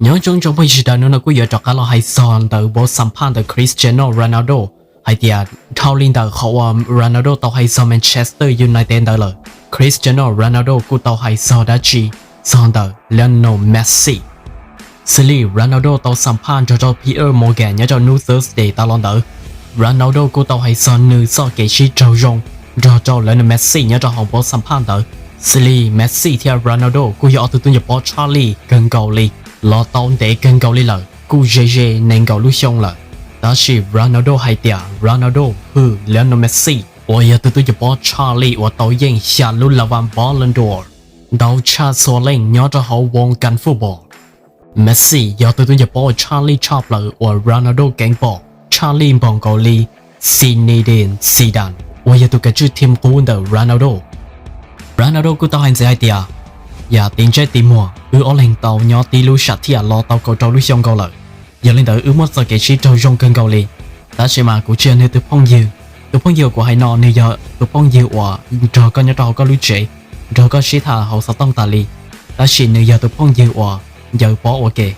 Nyob zoo tsoom phooj ywg sawv daws, hnub no kuj yuav rov qab los hais txog ntawm npauv xam phaj ntawm Cristiano Ronaldo hais tias dhau li ntawm qhov uas Ronaldo tau hais txog Manchester United ntawd lawm, Cristiano Ronaldo kuj tau hais txog dab tsi txog ntawm Lionel Messi. Xws li Ronaldo tau xam phaj nrog rau Piers Morgan nyob rau hnub Thursday tas los ntawd, Ronaldo kuj tau hais txog nws txoj kev sib raug zoo nrog rau Lionel Messi nyob rau hauv npauv xam phaj ntawd. Xws li Messi thiab Ronaldo kuj yog ob tug tub ncaws pob tshaj lij kawg nkaus li los tau ntev kawg nkaus li lawm, kuj ze ze nees nkaum lub xyoo lawm. Tab sis Ronaldo hais tias Ronaldo hwm Lionel Messi uas yog tus tub ncaws pob tshaj lij uas tau yeej xya lub la vas Ballon d'Or ntau tshaj txhua leej nyob rau hauv voo kas football. Messi yog tus tub ncaws pob uas tshaj lij tshaj plaws uas Ronaldo keev pom tshaj lij npaum nkaus li Zinedine Zidane uas yog tus kav tswj thim qub ntawm Ronaldo. Ronaldo kuj tau hais ntxiv hais tias yam tiv ntsej tiv muag wb ob leeg tau nyob tib lub sam thiaj los tau kaum rau lub xyoo nkaus lawm. Yog li ntawd wb muaj txoj kev sib raug zoo kawg nkaus li. Tab sis mas kuv tsis yog nws tus phooj ywg. Tus phooj ywg uas kuv hais no nws yog tus phooj ywg uas nrog koj nyob rau hauv koj lub tsev, nrog koj sib tham hauv xov tooj tas li. Tab sis nws yog tus phooj ywg uas ncaws pob ua ke.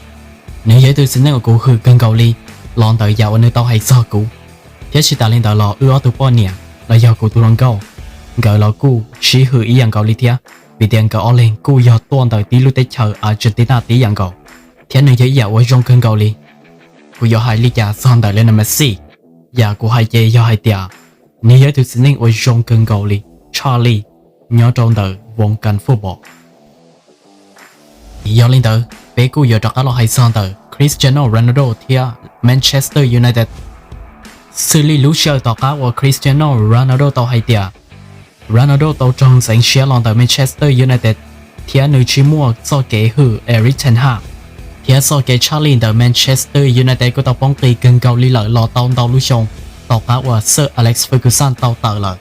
Nws yog ib tug txiv neej uas kuv hwm kawg nkaus li los ntawm yam uas nws tau hais txog kuv, thiab tsis tas li ntawd los wb ob tug poj niam los yog kuv tus hluas nkauj, nkawd los kuj sib hwm ib yam nkaus li thiab, vim tias nkawd ob leeg kuj yog tuaj ntawm tib lub teb chaws Argentina tib yam nkaus. Thiab nws yog ib yam uas zoo kawg nkaus li. Kuv yuav hais li cas txog ntawm Lionel Messi? Yam kuv hais ces yog hais tias nws yog ib tug txiv neej uas zoo kawg nkaus li, tshaj lij nyob rau ntawm voo kas football. Yog li ntawd peb kuj yuav rov qab los hais txog ntawm Cristiano Ronaldo thiab Manchester United. Xws li lub sij hawm tom qab uas Cristiano Ronaldo tau hais tias Ronaldo tau raug ntxeev siab los ntawm Manchester United thiab nws tsis muaj txoj kev hwm Erik ten Hag, thiab txoj kev tshaj lij ntawm Manchester United kuj tau poob qis kawg nkaus li lawm los tau ntau lub xyoo tom qab uas Sir Alex Ferguson tau tawm lawm.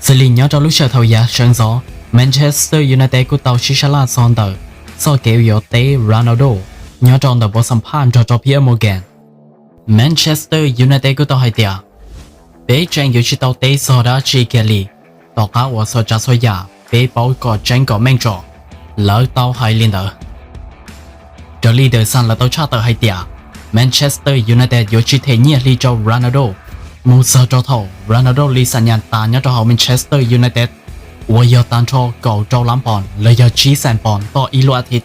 Xws li nyob rau lub sij hawm thaum yav sawv ntxov, Manchester United kuj tau sib sab laj txog ntawm txoj kev uas yuav teb Ronaldo nyob rau ntawm npauv xam phaj nrog rau Piers Morgan. Manchester United kuj tau hais tias peb tseem yuav tsis tau teb txog dab tsi kiag li, tom qab uas txhua tsav txhua yam peb paub kom tseeb kom meej tso, lawv tau hais li ntawd. Raws li The Sun lawv tau tshaj tawm hais tias Manchester United yuav tsis them nyiaj hli rau Ronaldo mus txog rau thaum Ronaldo li xam nyas tas nyob rau hauv Manchester United uas yog tag nrho kaum rau lab pound los yog tsib xees pound toj ib lub as thiv.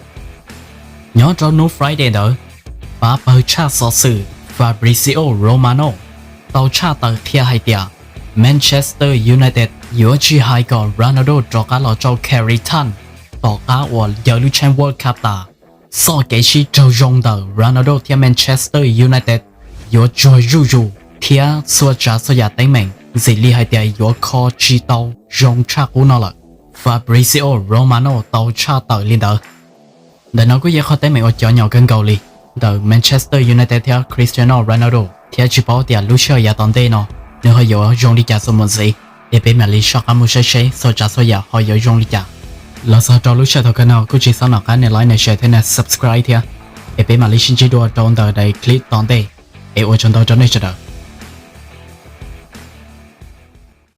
Nyob rau hnub Friday ntawd, pab pawg tshaj xov xwm Fabrizio Romano tau tshaj tawm qhia hais tias Manchester United yuav tsis hais kom Ronaldo rov qab los rau Carrington tom qab uas yog lub tsheeb World Cup tas. Txoj kev sib raug zoo ntawm Ronaldo thiab Manchester United yuav tsuag zuj zus thiab txhua tsav txhua yam teeb meem ntxim li hais tias yuav kho tsis tau zoo tshaj qub no lawm. Fabrizio Romano tau tshaj tawm li ntawd. Ntawm no kuj yog qhov teeb meem uas cov nyom kawg nkaus li ntawm Manchester United thiab Cristiano Ronaldo, thiab tsis paub tias lub sij hawm yav tom ntej no nws ho yuav zoo li cas txuas mus ntxiv, es peb mam li soj qab mus saib seb txhua tsav txhua yam ho yuav zoo li cas. Los txog rau lub sij hawm thaum kawg no kuj tsis txhob nco qab nias like, nias share thiab nias subscribe thiab, es peb mam li sib ntsib dua rau ntawm daim clip tom ntej, es ua tsaug ntau rau nej sawv daws.